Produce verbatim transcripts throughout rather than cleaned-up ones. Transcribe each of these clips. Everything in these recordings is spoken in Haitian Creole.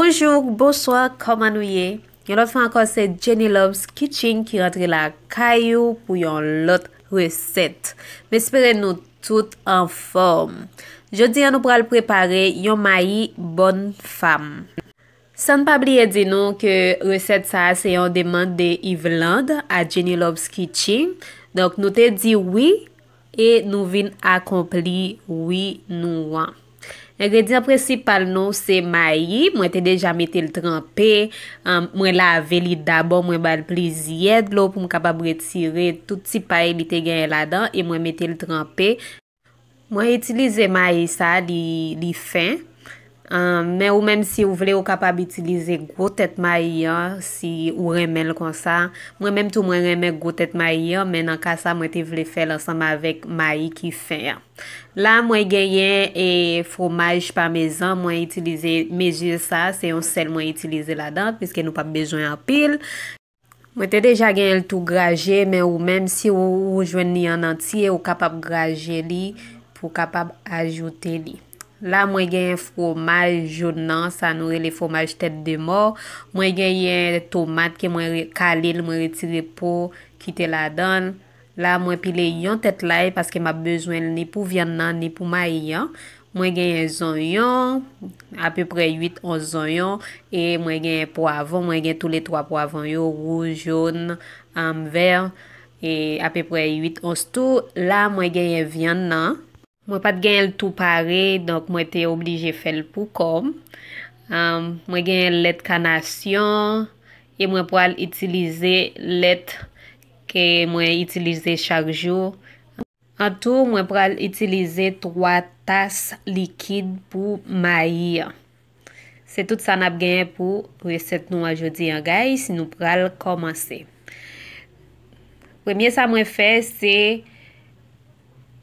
Bonjou, bonswa, kòman nou ye? Yon lòt fwa ankò, se Jenny Loves Kitchen ki rantre lakay ou pou yon lòt resèt. M espere nou tout anfòm. Jodi a, nou pral prepare yon mayi bòn fanm. San n pa bliye di nou ke resèt sa a se yon demann de Yvelande a Jenny Loves Kitchen. Donk, nou te di wi e nou vin akonpli wi nou an. Engredyan prensipal nou se mayi, mwen te deja mete l tranpe, um, mwen lave li dabò, mwen ba l plizyè dlo pou m kapab retire tout ti pay li te genyen ladan e mwen mete l tranpe. Mwen itilize mayi sa, li, li fen. Um, men ou menm si ou vle, ou kapab itilize gwo tèt mayi an, si ou renmen l konsa. Mwen menm tou, mwen renmen gwo tèt mayi an, men nan ka sa, mwen te vle fè l ansanm avèk mayi ki fen an. La, mwen genyen e fwomaj pamezan, mwen itilize mezi sa, se yon sèl mwen itilize ladan, piske nou p ap bezwen anpil. Mwen te deja genyen l tou graje, men ou menm, si ou, ou jwenn li an antye, ou kapab graje li pou w kapab ajoute li. La, mwen genyen fwomaj jòn nan, sa nou rele fwomaj tèt de mò. Mwen genyen tomat ke mwen re-, kale l, mwen retire po, kite ladan l. La, mwen pile yon tèt lay paske m ap bezwen l ni pou vyann nan, ni pou mayi an. Mwen genyen zonyon, apeprè uit, onz zonyon, e mwen genyen pwavwon, mwen gen toulètwa pwavwon yo, wouj, jòn, um, vè, e apeprè uit, onz tou. La, mwen genyen vyann nan. Mwen pa t genyen l tou pare, donk mwen te oblije fè l pou kò m. Um, mwen genyen lèt kanasyon, e mwen pral itilize lèt ke mwen itilize chak jou. An tou, mwen pral itilize twa tas likid pou mayi an. Se tout sa n ap genyen pou resèt nou an jodi an, guys. Nou pral kòmanse. Premye sa mwen fè, se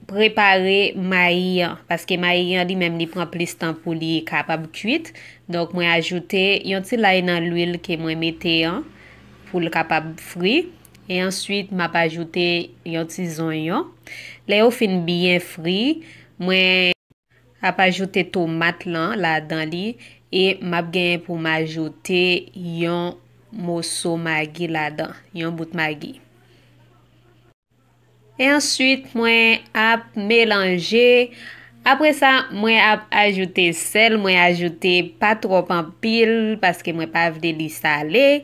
prepare mayi an, paske mayi an li menm li pran plis tan pou li kapab kuit. Donk, mwen ajoute yon ti lay nan lwil ke mwen mete an pou l kapab fri. E answit, m ap ajoute yon ti zonyon. Lè yo fin byen fri, mwen ap ajoute tomat lan ladan li e m ap genyen pou m ajoute yon moso magi ladan, yon bout magi. E answit, mwen ap melanje. Apre sa, mwen ap ajoute sèl, mwen ajoute pa twòp anpil paske mwen pa vle li sale.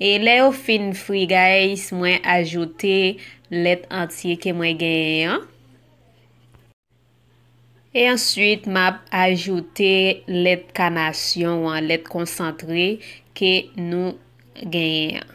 E lè yo fin fri, guys, mwen ajoute lèt antye ke mwen genyen an. E answit, m ap ajoute lèt kanasyon an, lèt konsantre ke nou genyen an.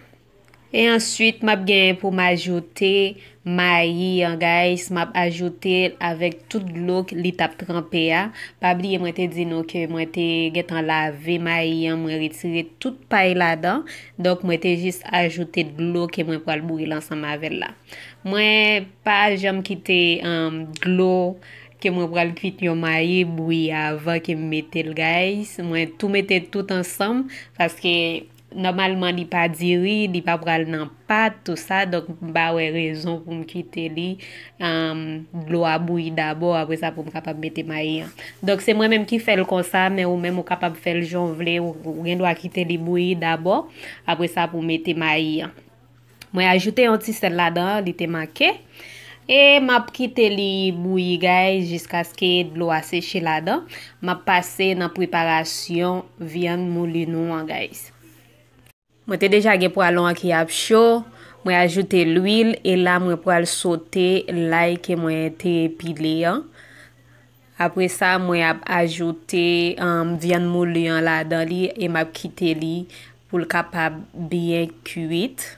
E answit, m ap genyen pou m ajoute mayi an, guys. M ap ajoute l avèk tout dlo k-, li t ap tranpe a. Pa bliye, mwen te di nou ke mwen te gentan lave mayi an, mwen retire tout pay ladan. Donk, mwen te jis ajoute dlo ke mwen pral bouyi l ansanm avè l la. Mwen pa janm kite, um, dlo ke mwen pral kuit yon mayi bouyi avan ke m mete l, guys. Mwen tou mete tout ansanm, paske nòmalman li pa diri, li pa pral nan pat, tou sa. Donk, m pa wè rezon pou m kite li, um, dlo a bouyi dabò, apre sa pou m kapab mete mayi an. Donk, se mwen menm ki fè l konsa, men ou menm ou kapab fè l jan w vle, ou, ou gen dwa kite li bouyi dabò, apre sa pou w mete mayi an. Mwen ajoute yon ti sèl ladan, li te manke. E m ap kite li bouyi, guys, jiskaske dlo a seche ladan. M ap pase nan preparasyon vyann mouli nou an, guys. Mwen te deja gen pwalon an ki ap cho. Mwen ajoute lwil e la mwen pral sote lay ke mwen te pile an. Apre sa, mwen ap ajoute, um, vyann mouli an ladan li e m ap kite li pou l kapab byen kuit.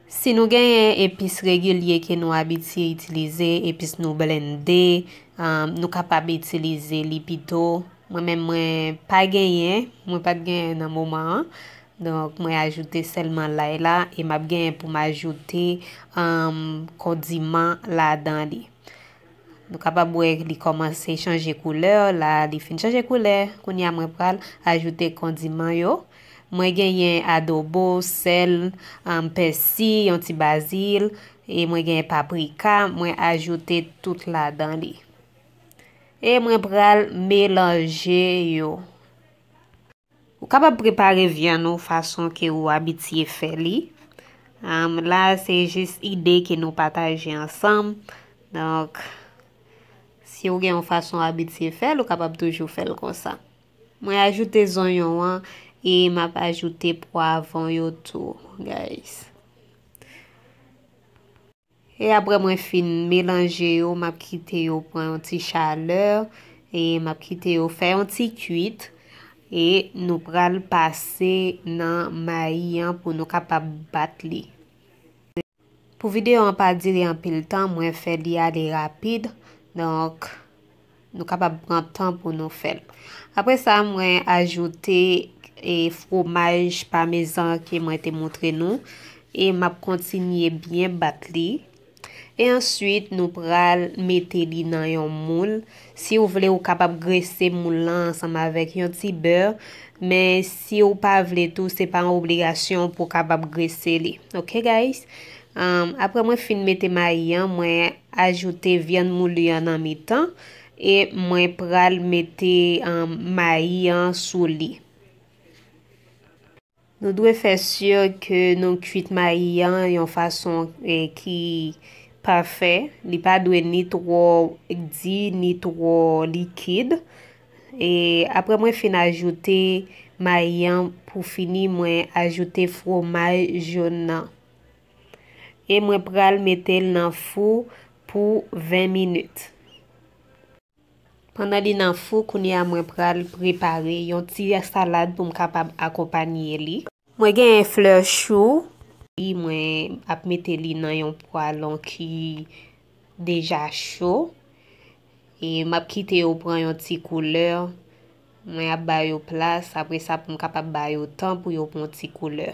Si nou genyen epis regilye ke nou abitye itilize, epis nou blende, um, nou kapab itilize li pito. Mwen menm, mwen pa genyen, mwen pa t genyen nan moman an. Donk, mwen ajoute sèlman lay la e m ap genyen pou m ajoute, um, kondiman ladan li. Nou kapab wè li kòmanse chanje koulè. La, li fin chanje koulè. Kounye a, mwen pral ajoute kondiman yo. Mwen genyen adobo, sèl, um, pèsi, yon ti bazil, e mwen genyen paprika. Mwen ajoute tout ladan li. E mwen pral melanje yo. Ou kapab prepare vyann ou fason ke ou abitye fè li. Am, la, se jis ide ke nou pataje ansanm. Donk, si w gen yon fason w abitye fè l, ou kapab toujou fè l konsa. Mwen ajoute zonyon an e m ap ajoute pwav yo tou, guys. E apre mwen fin melanje yo, m ap kite yo pran yon ti chalè e m ap kite yo fè yon ti kuit. E nou pral pase nan mayi an pou nou kapab bat li. Pou videyo an pa dire anpil tan, mwen fè li ale rapid. Donk, nou kapab pran tan pou nou fè l. Apre sa, mwen ajoute e fwomaj pamezan ke mwen te montre nou e m ap kontinye byen bat li. E answit, nou pral mete li nan yon moul. Si w vle, ou kapab grese moul lan ansanm avèk yon ti bè, men si w pa vle tou, se pa yon obligasyon pou w kapab grese li. Oke, guys? Am, apre mwen fin mete mayi an, mwen ajoute vyann mouli an nan mitan e mwen pral mete, am, mayi an sou li. Nou dwe fè si ke nou kuit mayi an yon fason, e, ki pafè. Li pa dwe ni twò di, ni twò likid. E apre mwen fin ajoute mayi an, pou fini, mwen ajoute fwomaj jòn nan. E mwen pral mete l nan fou pou ven minit. Pandan li nan fou, kounye a mwen pral prepare yon ti salad pou m kapab akonpanye li. Mwen genyen flè chou. Mwen ap mete li nan yon pwalon ki deja cho. E m ap kite yo pran yon ti koulè. Mwen ap ba yo plas. Apre sa, pou m kapab ba yo tan pou yo pran yon ti koulè.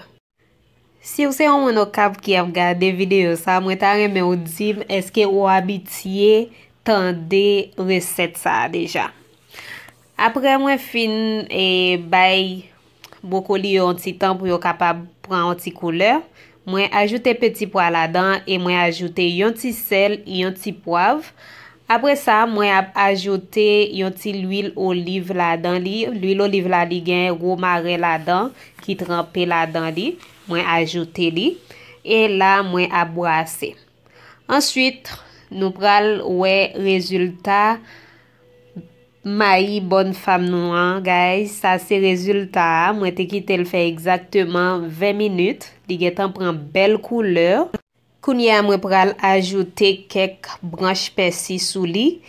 Si w se yon moun Okap ki ap gade videyo sa, mwen ta renmen w di m èske ou abitye tande resèt sa a deja. Apre mwen fin, e, bay bwokoli yo yon ti tan pou yo kapab pran yon ti koulè, mwen ajoute peti pwa ladan e mwen ajoute yon ti sèl, yon ti pwav. Apre sa, mwen ap ajoute yon ti lwil oliv ladan li. Lwil oliv la, li gen womaren ladan ki tranpe ladan li. Mwen ajoute li. E la, mwen ap brase. Answit, nou pral wè rezilta mayi bòn fanm nou an, guys. Sa se rezilta a. Mwen te kite l fè egzakteman ven minit. Li gentan pran bèl koulè. Kounye a, mwen pral ajoute kèk branch pèsi sou li,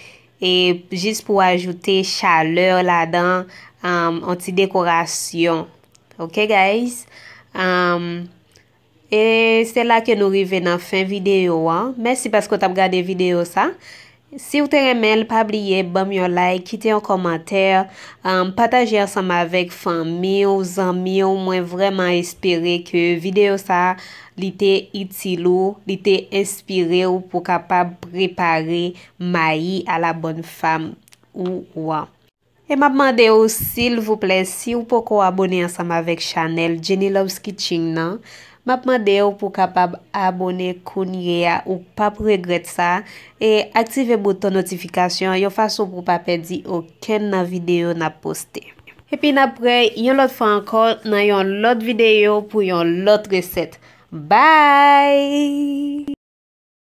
e jis pou ajoute chalè ladan, um, yon ti dekorasyon. Ok, guys? Um, e se la ke nou rive nan fen videyo an. Mèsi paske w t ap gade videyo sa. Si w te renmen l, pa bliye ban m yon like, kite yon kòmantè, um, pataje ansanm avèk fanmi w, zanmi w. Mwen vrèman espere ke videyo sa, li te itil ou, li te enspire w pou kapab prepare mayi a la bòn fanm ou an. E m ap mande w, silvouplè, si w poko abone ansanm avèk chanèl Jenny Loves Kitchen nan, m ap mande w pou w kapab abone kounye a, ou p ap regrèt sa, e aktive bouton notifikasyon an yon fason pou w pa pèdi okenn nan videyo n ap poste. Epi n ap wè yon lòt fwa ankò nan yon lòt videyo pou yon lòt resèt. Bye!